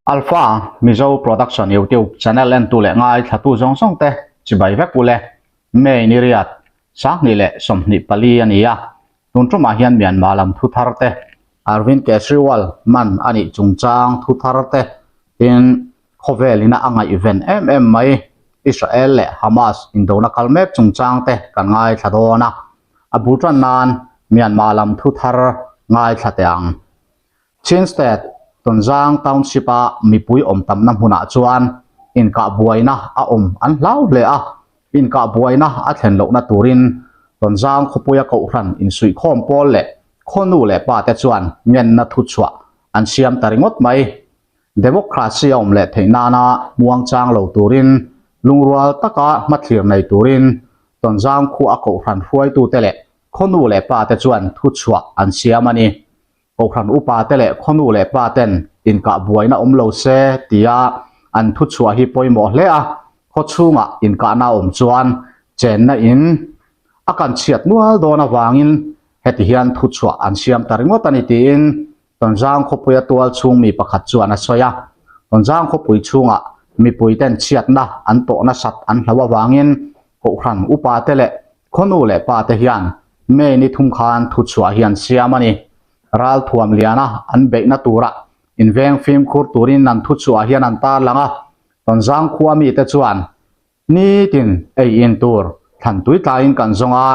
Alpha Mizo Production YouTube channel entu leh ngaithlatu zawng zawng te chibai vek ule May ni riat 2024 a ni a. Tun tumah hian Myanmar lam thu thar te, Arvind Kejriwal man a nih chungchang thu thar te tin khawvel ina a ngaihven em em mai Israel leh Hamas indona kal mek chungchang te kan ngaithla dawn a. A bul tan nan Myanmar lam thu thar ngaithla teh ang. Chin State, Tonzang Township-a mipui awm tamna hmunah chuan inkah buaina a awm an hlau hle a, inkah buaina a thlen lohna turin Tonzang khawpuia kohhran insuihkhawm pawl leh khaw nu leh pa te chuan ngenna thuchhuah an siam ta ringawt mai. Democracy a awm leh theih nana muangchang lo turin lungrual taka hmathlir nei turin Tonzang khua a kohhran hruaitute leh khaw nu leh pa te chuan thuchhuah an siam a ni. Kohhran upa te leh khaw nu leh pa ten inkah buaina awm lo se tia an thuchhuah hi pawimawh hle a, khaw chhungah inkahna a awm chuan chenna in a kan chhiat nual dawn avangin heti hian thuchhuah an siam ta ringawt a ni tiin Tonzang khawpuia tual chhung mi pakhat chuan a sawi a. Tonzang khawpui chhungah mipui ten chhiatna an tawh nasat an hlo avangin Kohhran upa te leh khaw nu leh pa te hian May ni thum khan thuchhuah hi an siam a ni. Ralthuam liana an beihna tura inveng fimkhur turin an thuchhuah hian an tarlang a, Tonzang khua mite chuan nitin ei in tur thlan tui tlaiin kan zawng a,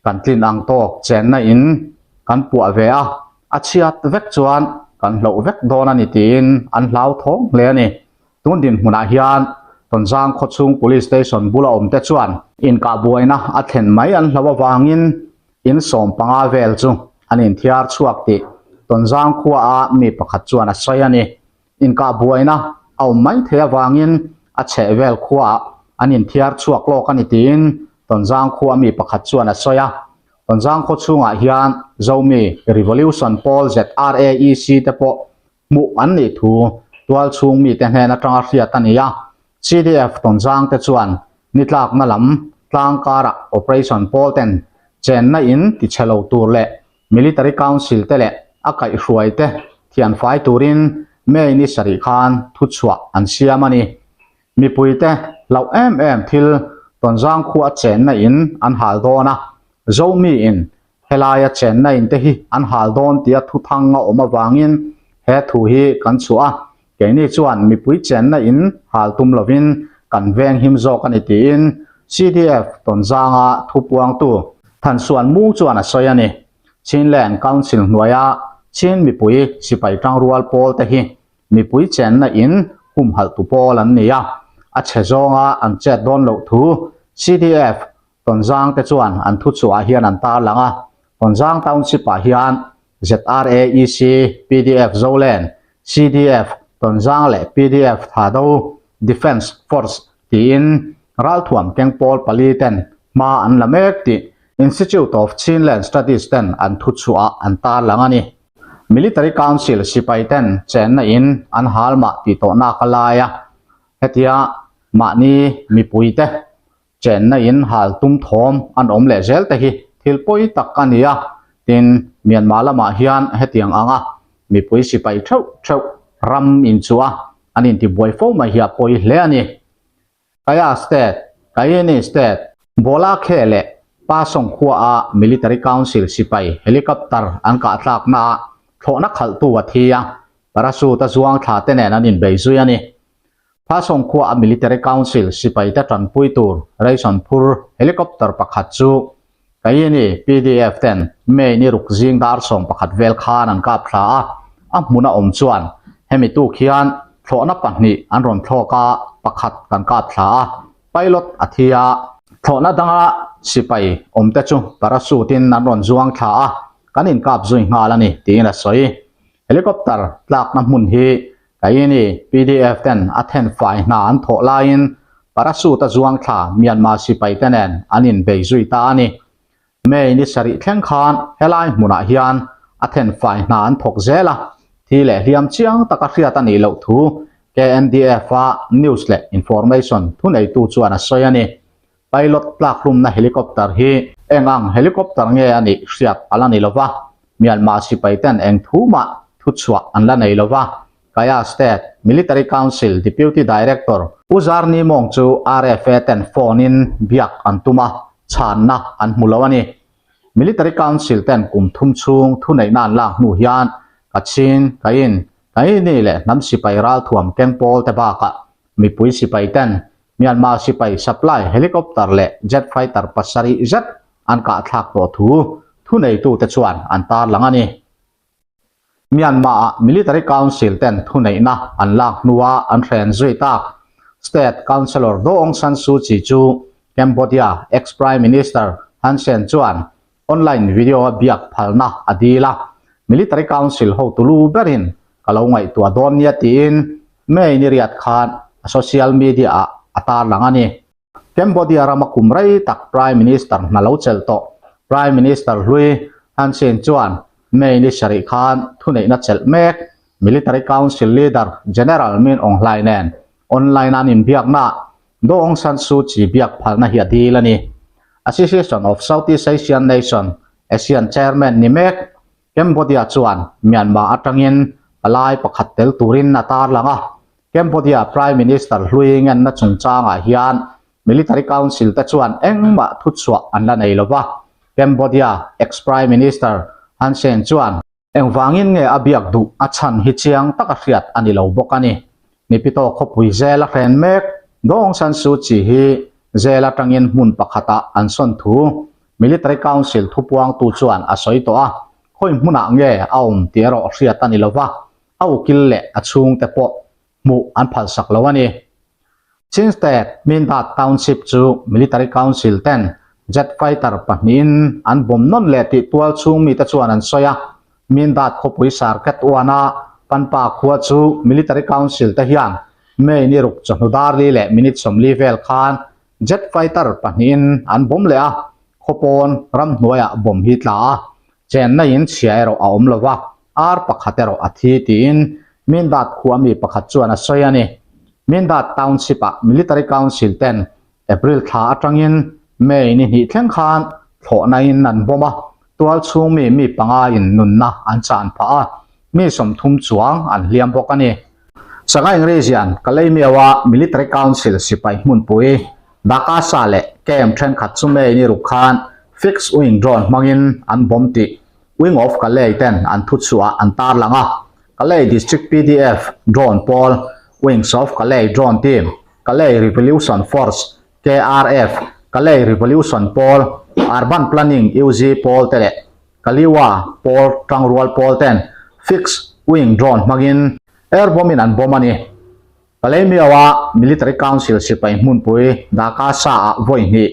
kan tlin ang tawk chenna in kan puah ve a, a chhiat vek chuan kan hloh vek dawn a ni tiin an hlauthawng hle a ni. Tun dinhmunah hian Tonzang khawchhung Police Station bula awmte chuan inkah buaina a thlen mai an hlo avangin in 15 vel chu an inthiar chhuak tih Tonzang khuaa mi pakhat chuan a sawi a ni. Inkah buaina a awm mai thei avangin a chhehvel khuaah an inthiar chhuak lawk a ni tiin Tonzang khua mi pakhat chuan a sawi a. Tonzang khawchhungah hian Zomi Revolution Pawl ZRAEC te pawh Hmuh an nih thu tualchhung mite hnen atanga hriat a ni a, CDF Tonzang te chuan ni tlakna lam tlang karah operation pawl ten chenna in ti chhe lo tur leh Military Council te leh a kaihhruai te thianfai turin May ni sarih khan thuchhuah an siam a ni. Mipuite hlauh em em thil Tonzang khua chenna in an hal dawn a, Zomi in Helaia chenna in te hi an hal dawn tia thuthang a awm avangin he thu hi kan chhuah a, keini chuan mipui chenna in hal tum lovin kan veng him zawk a ni tiin CDF Tonzanga thupuangtu Thansuan Mung chuan a sawi a ni. Chinland Council hnuaia Chin mipui sipai tangrual pawl te hi mipui chenna in humhalhtu pawl an ni a, a chhe zawnga an chet dawn loh thu CDF Tonzang te chuan an thuchhuah hian an tarlang a, Tonzang Township ah hian ZRAEC, pdf Zolen, CDF, Tonzang leh pdf Thado Defence Force tiin ralthuam keng pawl pali ten hma an la mek tih Institute of Chinland Studies ten an thuchhuah ah an tarlang a ni. Military Council sipai ten chenna in an hal mah tih tawh nak a lai a, hetia mahni mipui te Chenna in hal tum thawm an awm leh zel te hi thil pawi tak a ni a, tin Myanmar lamah hian hetiang anga mipui sipai theuh theuh ram inchuh a an intibuai fo mai hi a pawi hle a ni. Kaya State, Kayeni State, Bawlakhe leh Pasong khua a Military Council sipai helicopter an kah tlakna ah thlawhna khalhtu a thi a, parachute a zuang thla te nen an inbei zui a ni. Phasawng khua a Military Council sipaite tanpui tur ration phur helicopter pakhat chu Kayini pdf ten May ni ruk zing dar 11 vel khan an kap thla a, a hmun a awm chuan hemi tuk hian thlawhna pahnih an rawn thlawk a, pakhat kan kap thla a, pilot a thi a, thlawhna danga sipai awmte chu parachute in an rawn zuang thla a, kan inkap zui nghal a ni tiin a sawi. Helicopter tlakna hmun hi Kaini pdf ten a then fai hna an thawh laiin parachute a zuang thla Myanmar sipai te nen an inbei zui ta a ni. May ni sarih thleng khan helai hmunah hian a then fai hna an thawk zel a, thi leh hliam chiang taka hriat a nih loh thu KNDF-a news leh information thuneitu chuan a sawi a ni. Pilot tlakhlumna helicopter hi eng ang helicopter nge a nih hriat a la ni lo va, Myanmar sipai ten eng thu mah thuchhuah an la nei lo va. Kayah State Military Council Deputy Director U Zar Ni Mawng chu RFA ten phone in biak an tum a, chhanna an hmu lo a ni. Military Council ten kum thum chhung thuneihna an lak hnu hian Kachin, Kayin, Kaini leh hnam sipai ralthuam keng pawl te bakah mipui sipai ten Myanmar sipai supply helicopter leh jet fighter pasarih zet an kahthlak tawh thu thuneitute chuan an tarlang a ni. Myanmar-ah Military Council ten thuneihna an lak hnua an hren zui tak State Councillor Daw Aung San Suu Kyi chu Cambodia ex-Prime Minister Hun Sen chuan online video-a biak phalna a dil a, Military Council hotu lu berin ka lo ngaihtuah dawn nia tiin May ni riat khan a social media-ah a tarlang a ni. Cambodia rama kum rei tak Prime Minister hna lo chelh tawh Prime Minister hlui Hun Sen chuan May ni sarih khan thuneihna chelh mek Military Council Leader General Min Aung Hlaing nen online-a an inbiaknaah Daw Aung San Suu Kyi biak phalna hi a dil a ni. Association of Southeast Asian Nation, ASEAN Chairman ni mek Cambodia chuan Myanmar atangin palai pakhat tel turin a tarlang a. Cambodia Prime Minister hlui ngenna chungchangah hian Military Council te chuan engmah thuchhuah an la nei lo va. Cambodia ex-Prime Minister Hun Sen chuan Engvangin nge a biak duh a chhan hi chiang taka hriat a ni lo bawk a ni. Nipito khawpui zel a hren mek Daw Aung San Suu Kyi hi zel atangin hmun pakhatah an sawn thu Military Council thupuangtu chuan a sawi tawh a, khawi hmunah nge a awm tih erawh hriat a ni lo va, a ukil leh a chhungte pawh hmuh an phalsak lo a ni. Chin State Mindat Township chu Military Council ten jet fighter pahnihin an bawm nawn leh tih tual chhung mite chuan an sawi a. Mindat khawpui Sarket uana Panpa khua chu Military Council te hian May ni ruk chawhnu darli leh minute 40 vel khan jet fighter pahnihin an bawm leh a, khawpawn ramhnuaiah bawm hi tla a, chenna in chhia erawh a awm lo va. Ar pakhat erawh a thi tiin Mindat khua mi pakhat chuan a sawi a ni. Mindat Township-ah Military Council ten April thla atangin May ni hnih thleng khan thlawhna in an bawm a, tual chhung mi mi panga in nunna an chan phah a, mi 30 chuang an hliam bawk a ni. Sagaing Region, Kalaymyo-a Military Council sipai hmunpui Dakasa leh camp thenkhat chu May ni ruk khan fixed wing drone hmangin an bawm tih Wing of Kalay ten an thuchhuah an tarlang a, Kalay District PDF Drone pawl, Wings of Kalay Drone Team, Kalay Revolution Force, KRF, Kalay Revolution pawl, Urban Planning UG pawl te leh Kaliwa pawl tangrual pawl ten Fixed Wing Drone hmangin Air Bomb in an bomb a ni. Kalaymyo-a Military Council sipai hmunpui Dhaka sa-ah vawi hnih,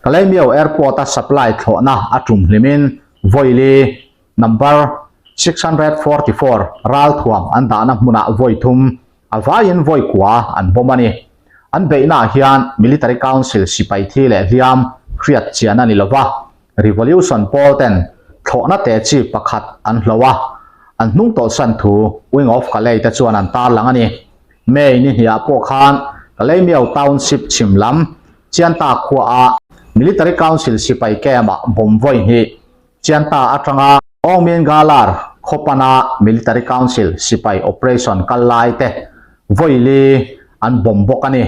Kalaymyo Airport-a supply thlawhna a tum hlimin vawi li, number 644 ralthuam an dahna hmunah vawi thum, a vaiin vawi kua an bawm a ni. An beihnaah hian Military Council sipai thi leh hliam hriat chian a ni lo va, Revolution pawl ten thlawhna te chi pakhat an hlo a, an hnung tawlhsan thu Wing of Kalay te chuan an tarlang a ni. May ni hniah pawh khan Kalaymyo Township chhim lam Chianta khuaah Military Council sipai camp-ah bomb vawi hnih Chianta atanga Aungmin Galar khaw pana Military Council sipai operation kal lai te vawi li an bomb bawk a ni.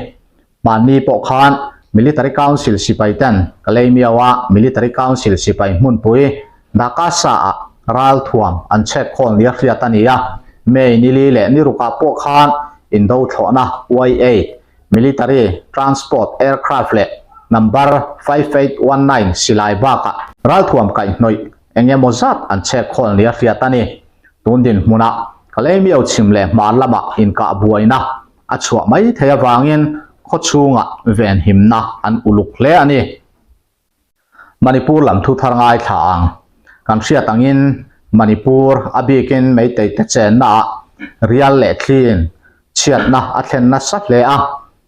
Mahni pawh khan Military Council sipai ten Kalaymyo-a Military Council sipai hmunpui Dakasa-ah ralthuam an chhek khawl nia hriat a ni a. May ni li leh ni rukah pawh khan indo thlawhna Y-8 Military Transport Aircraft leh Number 5819 silai bakah ralthuam kaihhnawih eng emaw zat an chhek khawl nia hriat a ni. Tun dinhmunah Kalaymyo chhim leh hmar lamah inkah buaina a chhuah mai thei avangin khaw chhungah venhimna an uluk hle a ni. Manipur lam thu thar ngaithla ang. Kan hriat angin Manipur a bikin Meitei te chennaah rial leh thlin chhiatna a thlen nasa hle a.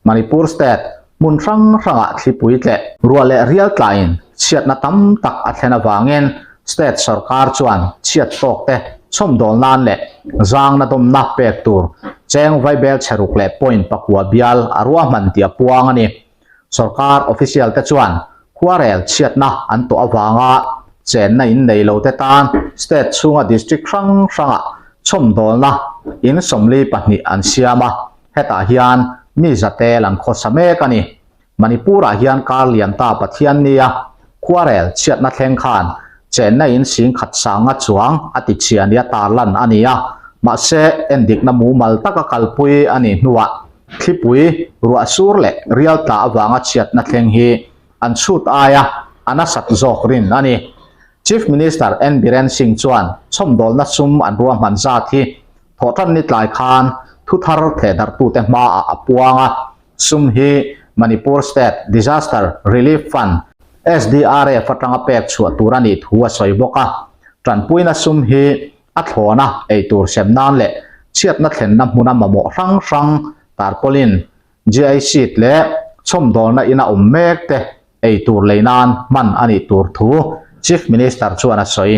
Manipur state hmun hrang hrangah thlipui tleh ruah leh rial tlaiin chhiatna tam tak a thlen avangin state sorkar chuan chhiat tawk te chhawmdawl nan leh zangna dawmna pek tur cheng vaibel chhe ruk leh point pakua bial a ruahman tih a puang a ni. Sorkar official te chuan khuarel chhiatna an tawh avanga chenna in nei lo te tan state chhunga district hrang hrangah chhawmdawlna. in 42 an siam a, hetah hian mi zatel an khawsa mek a ni. Manipur-ah hian kar lian ta Pathian nia khuarel chhiatna thleng khan chenna in 10,000 sanga chuang a ti chhia nia tarlan a ni a, mahse endikna mumal taka kalpui a nih hnuah thlipui ruah sur leh rial tla avanga chhiatna thleng hi an chhut aia a nasat zawk rin a ni. Chief Minister N Biren Singh chuan chhawmdawlna sum an ruahman zat hi thawhtanni tlai khan thuthar thehdarhtute hmaah a puang a. Sum hi Manipur State Disaster Relief Fund, SDRF, atanga pek chhuah tur a nih thu a sawi bawk a. Tanpuina sum hi a thlawna ei tur sem nan leh chhiatna thlenna hmuna mamawh hrang hrang tarpaulin, GI sheet leh chhawmdawlna ina awm mek te ei tur lei nan hman a nih tur thu Chief Minister chuan a sawi.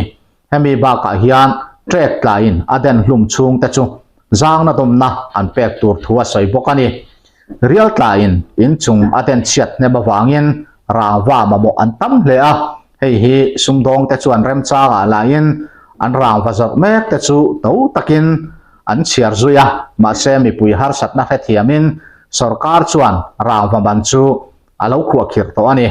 Hemi bakah hian trek tlaiin a den hlum chhung te chu zangna dawmna an pek tur thu a sawi bawk a ni. Rial tlaiin inchung a den chhiat hnem avangin rangva mamawh an tam hle a, hei hi sumdawng te chuan remchangah lahin an rangva zawrh mek te chu to takin an chhiar zui a, mahse mipui harsatna hrethiamin sorkar chuan rangva man chu a lo khuahkhirh tawh a ni.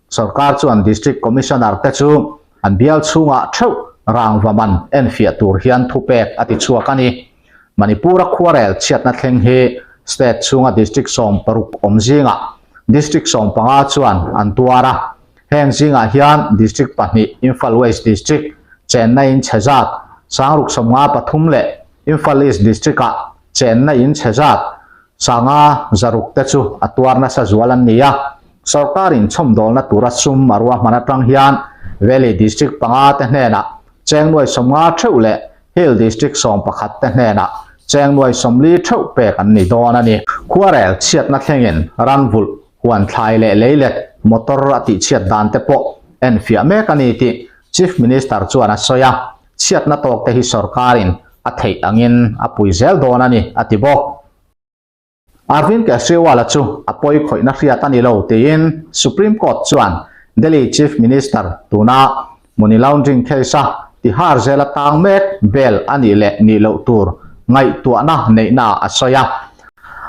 Sorkar chuan District Commissioner te chu an bial chhungah theuh rangva man enfiah tur hian thupek a ti chhuak a ni. Manipur-a khuarel chhiatna thleng hi state chhunga district 16 awm zingah district 15 chuan an tuar a. Heng zingah hian district pahnih Imphal West District chenna in chhe zat 653 leh Imphal East District-ah chenna in chhe zat 500 te chu a tuar nasa zual an ni a. Sorkarin chhawmdawlna tura sum a ruahman atang hian Valley District panga te hnenah cheng nuai 50 theuh leh Hill District 11 te hnenah cheng nuai 40 theuh pek an ni dawn a ni. Khuarel chhiatna thlengin ranvulh, huan thlai leh leilet, motor a tihchhiat dan te pawh enfiah mek a ni tih Chief Minister chuan a sawi a, chhiatna tawk te hi sorkarin a theih angin a pui zel dawn a ni, a ti bawk. Arvind Kejriwal-a chu a pawi khawihna hriat a ni lo tiin Supreme Court chuan Delhi Chief Minister tuna money laundering case-a Tihar zela tang mek bail a nih leh nih loh tur ngaihtuahna neihna a sawi a.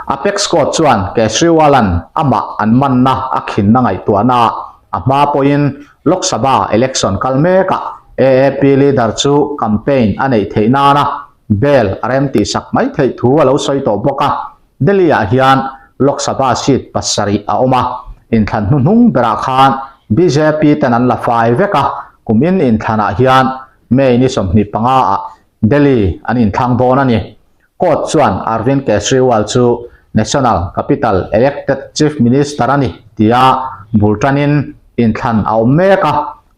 Apex Court chuan Kejriwal-a'n amah an manna a khinna ngaihtuahnaah a hma pawhin Lok Sabha election kal mekah AAP leader chu campaign a neih theih nana Bail a rem tihsak mai theih thu a lo sawi tawh bawk a, Delhi-ah hian Lok Sabha seat pasarih a awm a, inthlan hnuhnung berah khan bjp ten an la fai vek a, kumin inthlanah hian May ni 25 ah Delhi an inthlang dawn a ni. Court chuan Arvind Kejriwal chu National Capital Elected Chief Minister a ni tia bul tanin inthlan a awm mek a,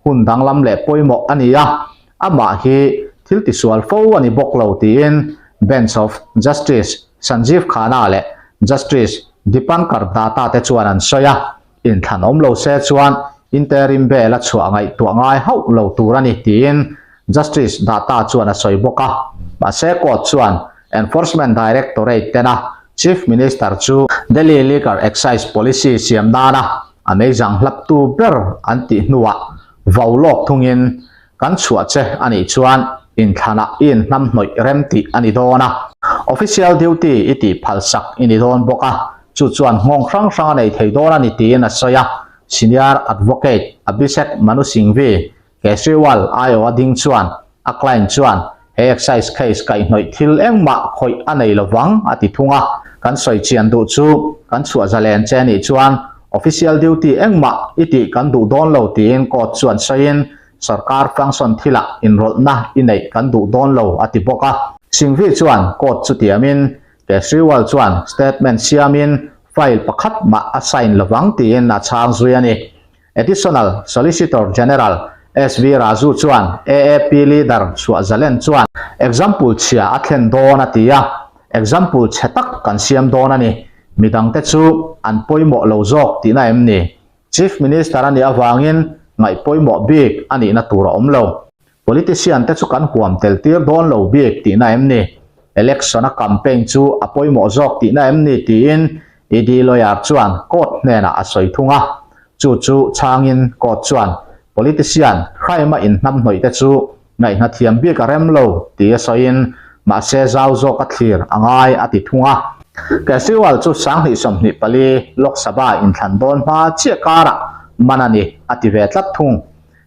hun danglam leh pawimawh a ni a, Amah hi thil tisual fo a ni bawk lo tiin Bench of Justice Sanjeev Khanna leh Justice Dipankar Datta te chuan an sawi a, inthlan awm lo se chuan interim bail a chhuah ngaihtuah ngai hauh lo tur a ni tiin Justice Datta chuan a sawi bawk a. Mahse court chuan Enforcement Directorate tena Chief Minister chu Delhi Liquor Excise Policy siam nana a meizang hlaptu ber an tih hnuah vau lawk thungin Kan chhuah che a nih chuan inthlanah i inhnam hnawih rem tih a ni dawn a, official duty i tih phalsak i ni dawn bawk a, chu chuan nghawng hrang hrang a nei thei dawn a ni tiin a sawi a. Senior Advocate Abhishek Manu Singhvi, Kejriwal aiawha ding chuan a client chuan he excise case kaihhnawih thil engmah khawih a nei lovang a ti thung a, kan sawi chian duh chu kan chhuah zalen che nih chuan official duty engmah i tih kan duh dawn lo tiin court chuan sawiin Sorkar function thilah inrawlhna i neih kan duh dawn lo a ti bawk a. Singhvi chuan court chu tiamin Kejriwal chuan statement siamin file pakhat mah a sign lovang tiin a chhang zui a ni. Additional Solicitor General SV Raju chuan AAP leader chhuah zalen chuan example chhia a thlen dawn a ti a, example chhe tak kan siam dawn a ni, midangte chu an pawimawh lo zawk tihna em ni? Chief Minister a nih avangin ngaih pawimawh bik a nihna tur a awm lo. Politician te chu kan huam tel tir dawn lo bik tihna em ni? Election a campaign chu a pawimawh zawk tihna em ni tiin ED lawyer chuan court hnenah a sawi thung a. Chu chu chhangin court chuan politician crime a inhnamhnawih te chu ngaihna thiam bik a rem lo tia sawiin. Mahse zau zawk a thlir a ngai a ti thung a. Kejriwal chu 2024 Lok Sabha inthlan dawn hma chiah karah man a ni a ti ve tlat thung.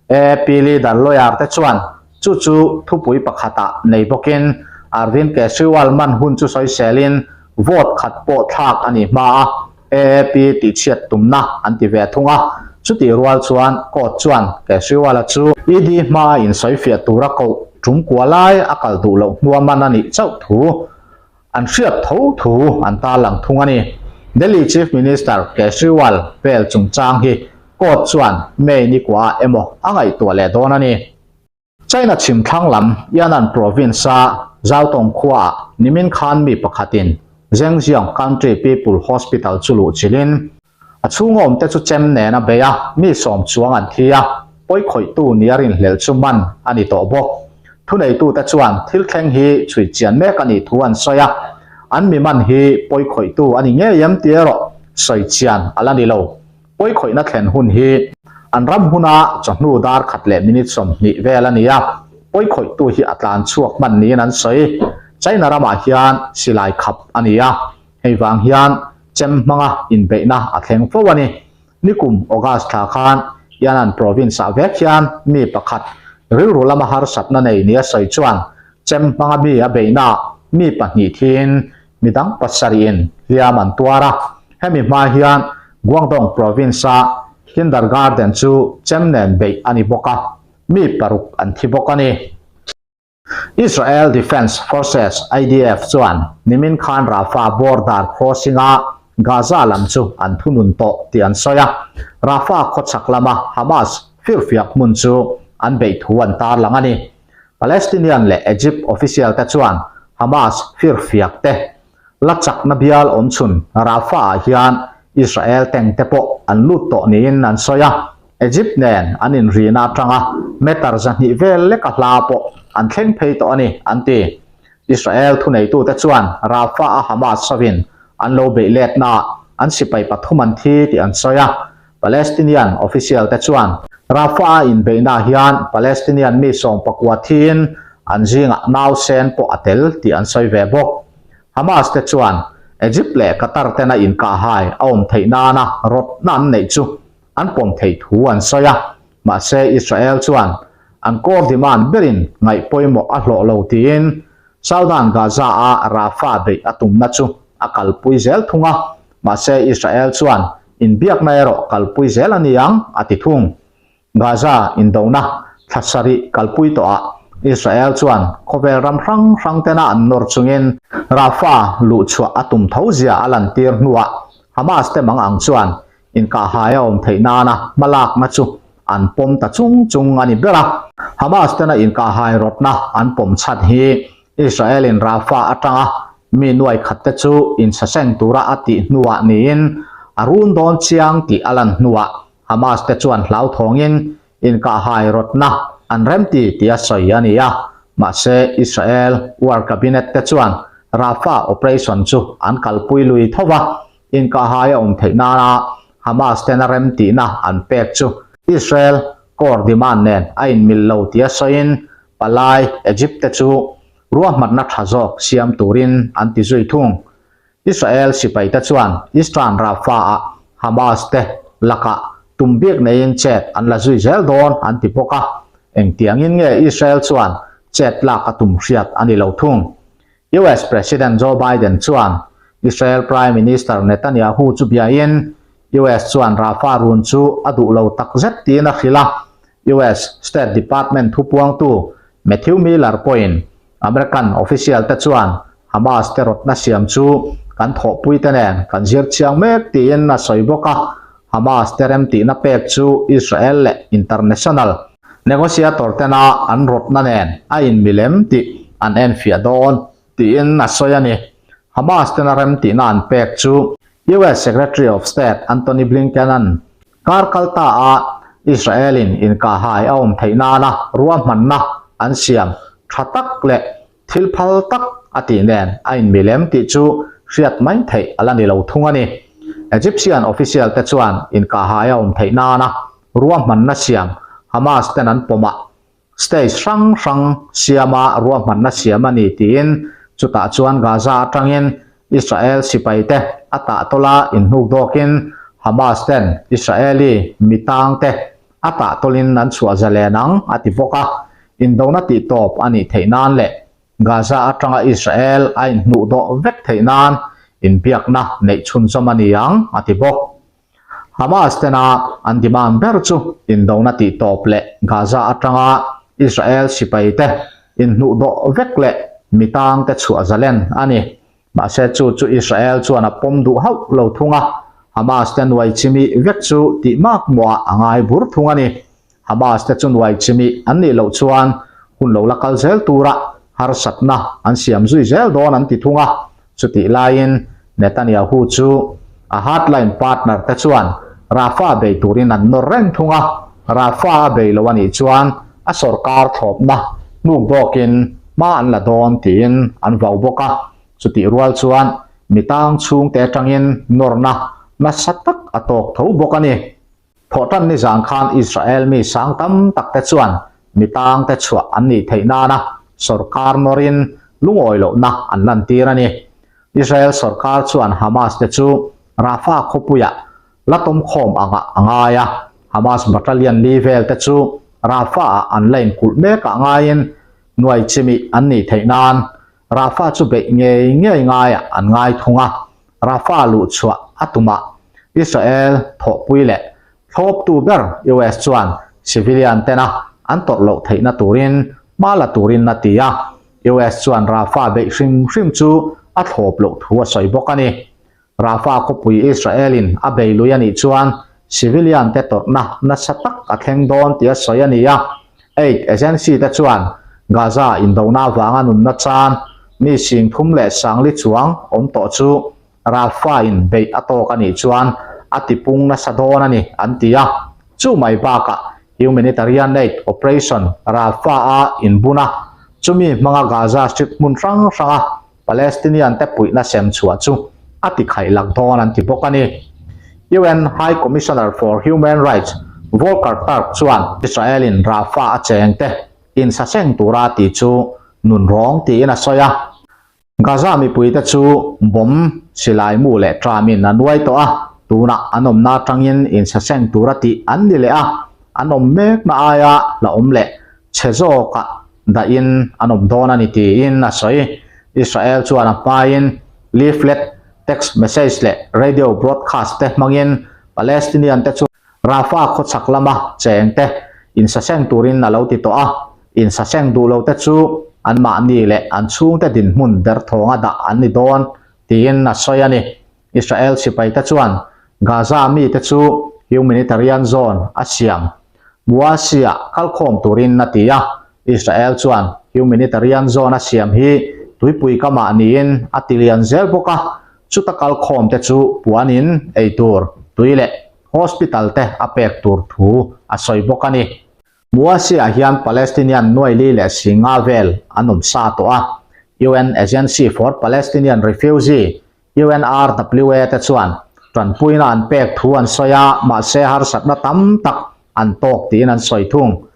AAP leader lawyer te chuan chu chu thupui pakhatah nei bawkin Arvind Kejriwal man hun chu sawiselin vote khat pawh thlak a nih hma a, AAP tihchhiat tumna an ti ve thung a. Chutih rual chuan court chuan Kejriwal-a chu ED hmaa insawifiah tura koh tum kua lai a kal duh loh hnua man a nih chauh thu An hriat tho thu an tarlang thung a ni. Delhi Chief Minister Kejriwal bail chungchang hi court chuan May ni kuah emaw a ngaihtuah leh dawn a ni. China chhim thlang lam Yan'an province-a Zhaotong khuaah nimin khan mi pakhatin Zhengzhong Country People Hospital chu luh chilhin A chhunga awmte chu chem nen a bei a, mi sawm chuang an thi a, pawikhawihtu nia rinhlelh chu man a ni tawh bawk. Thuneitute chuan thil thleng hi chhui chian mek a nih thu an sawi a, an mi man hi pawikhawihtu a ni ngei em tih erawh sawi chian a la ni lo. Pawikhawihna thlen hun hi an ram huna chawhnu dar khat leh minute 20 vel a ni a, pawikhawihtu hi a tlan chhuak hman niin an sawi. China ramah hian silai khap a ni a, Hei vang hian chem hmanga inbeihna a thleng fo a ni. Nikum August thla khan Yan'an province-ah vek hian mi pakhat rilru lama harsatna nei nia sawi chuan chem hmanga mi a beihnaah mi pahnih thiin midang pasarihin hliam an tuar a. Hemi hma hian Guangdong province-a kindergarten chu chem nen beih a ni bawk a, mi paruk an thi bawk a ni. Israel Defense Forces, IDF, chuan nimin khan Rafah border crossing-a Gaza lam chu an thunun tawh tih an sawi a, Rafah khawchhak lama Hamas firfiak hmun chu an beih thu an tarlang a ni. Palestinian leh Egypt official-te chuan Hamas firfiak te La chakna bial awm chhun Rafah-ah hian Israel tank te pawh an lut tawh niin an sawi a, Egypt nen an inrihna atanga meter 200 vel leka hla pawh an thleng phei tawh a ni, an ti. Israel thuneitute chuan Rafah-a Hamas hovin an lo beih letnaah an sipai pathum an thi tih an sawi a, Palestinian official te chuan Rafah-a inbeihnaah hian Palestinian mi 19 thiin an zingah nausen pawh a tel tih an sawi ve bawk. Hamas te chuan Egypt leh Qatar tena inkahhai a awm theih nana rawtna an neih chu an pawm theih thu an sawi a, mahse Israel chuan an core demand berin ngaih pawimawh a hlawh lo tiin Southern Gaza-a Rafah beih a tumna chu a kalpui zel thung a, mahse Israel chuan inbiakna erawh kalpui zel a ni ang, a ti thung. Gaza indona thla sarih kalpui tawhah Israel chuan khawvel ram hrang hrang tena an nawr chungin Rafah luhchhuah a tum tho zia a lantir hnuah Hamas te mang ang chuan Inkahhai a awm theih nana hmalakna chu an pawm ta chung chung a ni ber a. Hamas tena inkahhai rawtna an pawm chhan hi Israel-in Rafah atanga mi nuai khat te chu insaseng tura a tih hnuah niin a run dawn chiang tih a lan hnuah Hamas te chuan hlauthawngin inkahhai rawtna an remti tih a sawi a ni a. Mahse, Israel War Cabinet te chuan Rafah operation chu an kalpui lui tho va, Inkahhai a awm theih nana Hamas tena remtihna an pek chu Israel core demand nen a inmil lo tia sawiin palai Egypt te chu ruahmanna tha zawk siam turin an ti zui thung. Israel sipai te chuan Eastern Rafah-ah Hamas te lakah tum bik neiin chet an la zui zel dawn an ti bawk a, engtiangin nge Israel chuan chet lak a tum hriat a ni lo thung. US President Joe Biden chuan Israel Prime Minister Netanyahu chu biain US chuan Rafah run chu a duh lo takzet tiin a hrilh a. US State Department thupuangtu Matthew Miller pawhin American official te chuan Hamas te rawtna siam chu kan thawhpuite nen kan zir chiang mek tiin a sawi bawk a. Hamas te remtihna pek chu Israel leh international Negotiator tena an rawtna nen a inmilem tih an enfiah dawn tiin a sawi a ni. Hamas tena remtihna an pek chu US Secretary of State Antony Blinken-a'n kar kal ta a Israel-in inkahhai a awm theih nana ruahmanna an siam tha tak leh thil phal tak a tih nen a inmilem tih chu hriat mai theih a la ni lo thung a ni. Egyptian official te chuan inkahhai a awm theih nana ruahmanna siam Hamas ten an pawm a. Stage hrang hrang siama ruahmanna siam a ni tiin chutah chuan Gaza atangin Israel sipaite a tahtawla inhnuk dawkin Hamas ten Israeli mitangte a tahtawlin an chhuah zalen ang a ti bawk a, indona tihtawp a nih theih nan leh Gaza atanga Israel a inhnuh dawh vek theih nan inbiakna neih chhunzawm a ni ang a ti bawk. Hamas tena an demand ber chu indona tihtawp leh Gaza atanga Israel sipaite inhnuhdawh vek leh mitangte chhuah zalen a ni. Mahse chu chu Israel chuan a pawm duh hauh lo thung a, Hamas te nuai chimi vek chu tih makmawhah a ngai bur thung a ni. Hamas te chu nuai chimi an nih loh chuan hun lo la kal zel tura harsatna an siam zui zel dawn an ti thung a. Chutih laiin Netanyahu chu a hardline partner te chuan Rafah bei turin an nawr reng thung a, Rafah a bei lo a nih chuan a sorkar thlawpna hnuk dawkin hma an la dawn tiin an vau bawk a. Chutih rual chuan mi tang chhungte atangin nawrna nasa tak a tawk tho bawk a ni. Thawhtan nizan khan Israel mi sang tam tak te chuan mi tang te chhuah an nih theih nana sorkar nawrin lungawi lohna an lantir a ni. Israel sorkar chuan Hamas te chu Rafah khawpuiah la tawmkhawm angah a ngai a, Hamas battalion li vel te chu Rafah-ah an la inkulh mekah ngaiin nuai chimih an nih theih nan Rafah chu beih ngei ngei ngaiah an ngai thung a. Rafah luhchhuah a tumah Israel thawhpui leh thlawptu ber US chuan civilian tena an tawrh loh theihna turin hma la turin a ti a, US chuan Rafah beih hrim hrim chu a thlawp loh thu a sawi bawk a ni. Rafah khawpui Israel-in a bei lui a nih chuan civilian te tawrhna nasa tak a thleng dawn tih a sawi a ni a, aid agency te chuan Gaza indona avanga nunna chan mi 30,000 chuang awm tawh chu Rafah-in beih a tawk a nih chuan a tipung nasa dawn a ni an ti a. Chu mai bakah humanitarian aid operation Rafah-a inbun a, chumi hmanga Gaza Strip hmun hrang hranga Palestinian te puihna sem chhuah chu a ti khaih lak dawn an ti bawk a ni. UN High Commissioner for Human Rights Volker Turk chuan Israel-in Rafah a cheng te insaseng tura a tih chu nunrawng tiin a sawi a. Gaza mipuite chu bomb, silai mu leh tramin a nuai tawh a, tunah an awmna atangin insaseng tura tih an ni leh a, an awm mekna aia hlauhawm leh chhe zawkah dahin an awm dawn a ni tiin a sawi. Israel chuan a hmain leaflet, text message leh radio broadcast te hmangin Palestinian te chu Rafah khawchhak lama cheng te insaseng turin a lo ti tawh a, insaseng duh lo te chu anmahni leh an chhungte dinhmun derthawnga dah an ni dawn tiin a sawi a ni. Israel sipaite chuan Gaza mite chu humanitarian zone a siam Muasia kalkhawm turin a ti a, Israel chuan humanitarian zone a siam hi tuipui kamah niin a ti lian zel bawk a, chuta kalkhawm te chu puanin ei tur, tui leh hospital te a pek tur thu a sawi bawk a ni. Muasia hian Palestinian nuai li leh singa vel an awm sa tawh a, UN Agency for Palestinian Refugee UNRWA te chuan tanpuina an pek thu an sawi a, mahse harsatna tam tak an tawk tiin an sawi thung.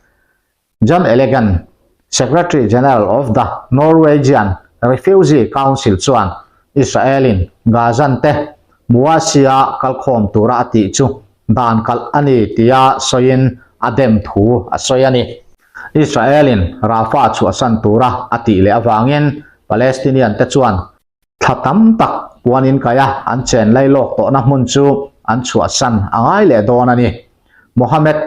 Jan Egeland, Secretary General of the Norwegian Refugee Council chuan Israel-in Gazan te Muasia kalkhawm tura a tih chu dan kalh a ni tia sawiin a dem thu a sawi a ni. Israel-in Rafah chhuahsan tura a tih leh avangin Palestinian te chuan Thla tam tak puanin kaia an chen lailawk tawhna hmun chu an chhuahsan a ngai leh dawn a ni. Mohammed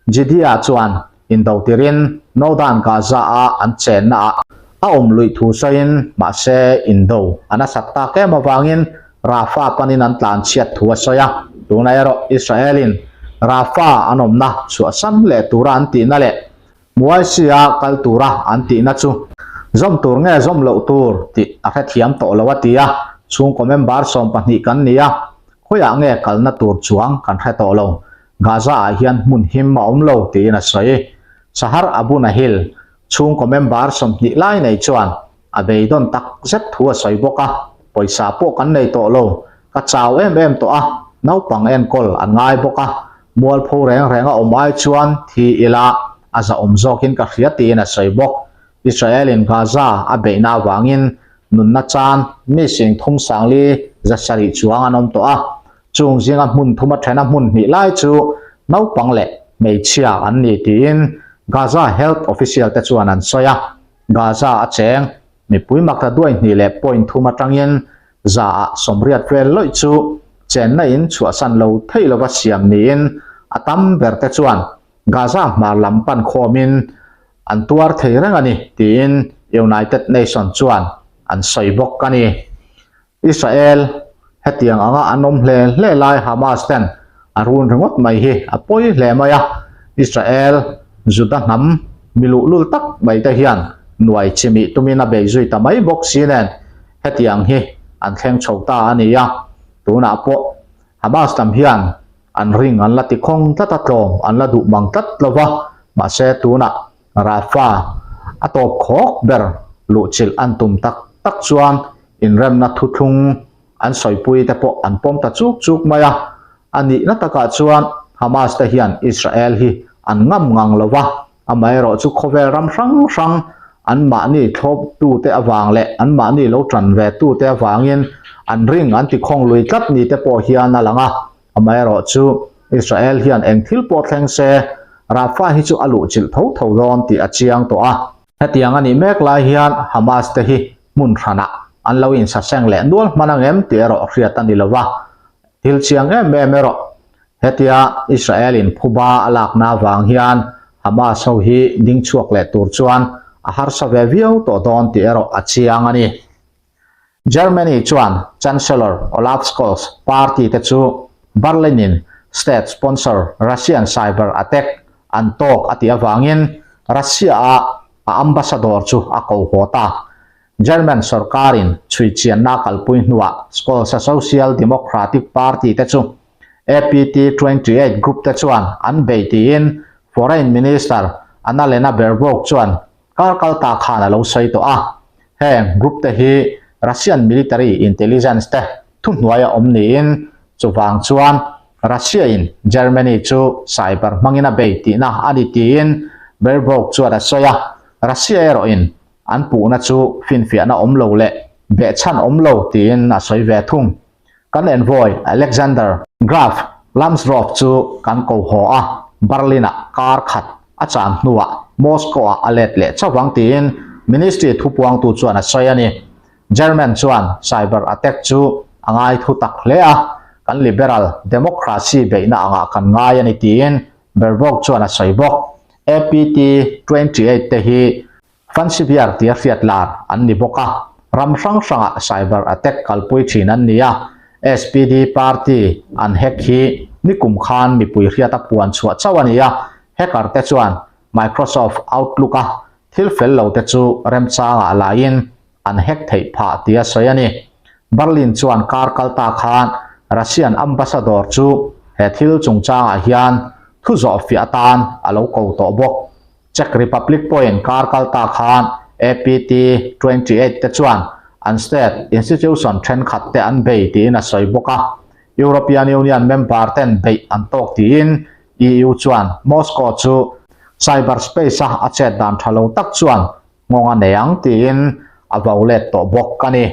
Jiddiah chuan indo tirin Northern Gaza-a an chennaah a awm luih thu sawiin mahse indo a nasat tak em avangin Rafah panin an tlanchhiat thu a sawi a. Tunah erawh Israel-in Rafah an awmna chhuahsan leh tura an tihna leh Muaisia kal tura an tihna chu zawm tur nge zawm loh tur tih a hrethiam tawh lo a ti a, chhungkaw member 12 kan ni a, khawiah nge kalna tur chuang kan hre tawh lo, Gaza-ah hian hmun him a awm lo tiin a sawi. Sahar Abu Nahil, chhungkaw member 20 lai nei chuan a beidawn tak zet thu a sawi bawk a, pawisa pawh kan nei tawh lo, ka chau em em tawh a, naupang enkawl an ngai bawk a, mualpho reng reng a awm ai chuan thi ila. a zahawm zawkin ka hria tiin a sawi bawk. Israel-in Gaza a beihna avangin nunna chan mi sing thum sangli 700 chuang an awm tawh a, chung zinga hmun thuma thena hmun hnih lai chu naupang leh hmeichhia an ni tiin Gaza health official te chuan an sawi a. Gaza a cheng mipui makta duai hnih leh point thum atangin 100 ah 80 vel lawih chu chenna in chhuahsan lo thei lova siam niin a tam ber te chuan Gaza hmar lam pan khawmin an tuar thei reng a ni tiin United Nation chuan an sawi bawk a ni. Israel hetiang anga an awm hle hle lai Hamas ten a run ringawt mai hi a pawi hle mai a, Israel Juda hnam mi luhlul tak mai te hian nuai chimih tumin a bei zui ta mai bawk si nen hetiang hi an thleng chho ta a ni a, tunah pawh Hamas lam hian an ring an la tikhawng tlat a tlawm an la duh mang tlat lo va, mahse tunah Rafah a tawp khawk ber luhchilh an tum tak tak chuan inremna thuthlung an sawipui te pawh an pawm ta chuk chuk mai a. A nihna takah chuan Hamas te hian Israel hi an ngam ngang lo va, amaherawh chu khawvel ram hrang hrang anmahni thlawptute avang leh anmahni lo tan ve tute avangin an ring an tikhawng lui tlat ni te pawh hian a lang a. Amaherawh chu Israel hian eng thil pawh thleng se Rafah hi chu a luhchilh tho tho dawn tih a chiang tawh a. Hetiang a nih mek lai hian Hamas te hi hmun hranah an lo insaseng leh nual hman ang em tih erawh hriat a ni lo va. Thil chiang em em erawh hetia Israel in phuba a lakna avang hian Hamas ho hi ding chhuak leh tur chuan a harsa ve viau tawh dawn tih erawh a chiang a ni. Germany chuan Chancellor Olaf Scholz party te chu Berlin in state sponsor Russian cyber attack an tawk a tih avangin Russia a a ambassador chu a ko haw ta. German sorkarin chhuichianna kalpui hnuah Scholz-a Social Democratic Party te chu APT 28 group te chuan an bei tiin Foreign Minister Annalena Baerbock chuan Kar kal ta khan a lo sawi tawh a, heng group te hi Russian military intelligence te thuhnuai a awm niin chuvang chuan Russia in Germany chu cyber hmangin a bei tihna a ni tiin Baerbock chuan a sawi a, Russia erawh in an puhna chu finfiahna awm lo leh behchhan awm lo tiin a sawi ve thung. Kan envoy Alexander Graf Lambsdorff chu kan ko haw a, Berlin-ah kar khat a chan hnuah Moscow-ah a let leh chauh ang tiin ministry thupuangtu chuan a sawi a ni. German chuan cyber attack chu a ngai thu tak hle a, kan liberal democracy beihna angah kan ngai a ni tiin Baerbock chuan a sawi bawk. APT 28 te hi Fansiviar tia hriat lar an ni bawk a, ram hrang hrangah cyber attack kalpui thin an ni a, SPD party an hack hi nikum khan mipui hriata puan chhuah chauh a ni a, hacker te chuan Microsoft Outlook a thil fel lo te chu remchangah laiin an hack theih phah tia sawi a ni. Berlin chuan kar kal ta khan Russian ambassador chu he thil chungchangah hian thu zawhfiah atan a lo ko tawh bawk. Czech Republic pawhin kar kal ta khan APT 28 te chuan an state institution thenkhat te an bei tiin a sawi bawk a. European Union member ten beih an tawk tiin EU chuan Moscow chu cyberspace-a a chet dan tha lo tak chuan nghawng a nei ang tiin a vo let tawh bawk a ni.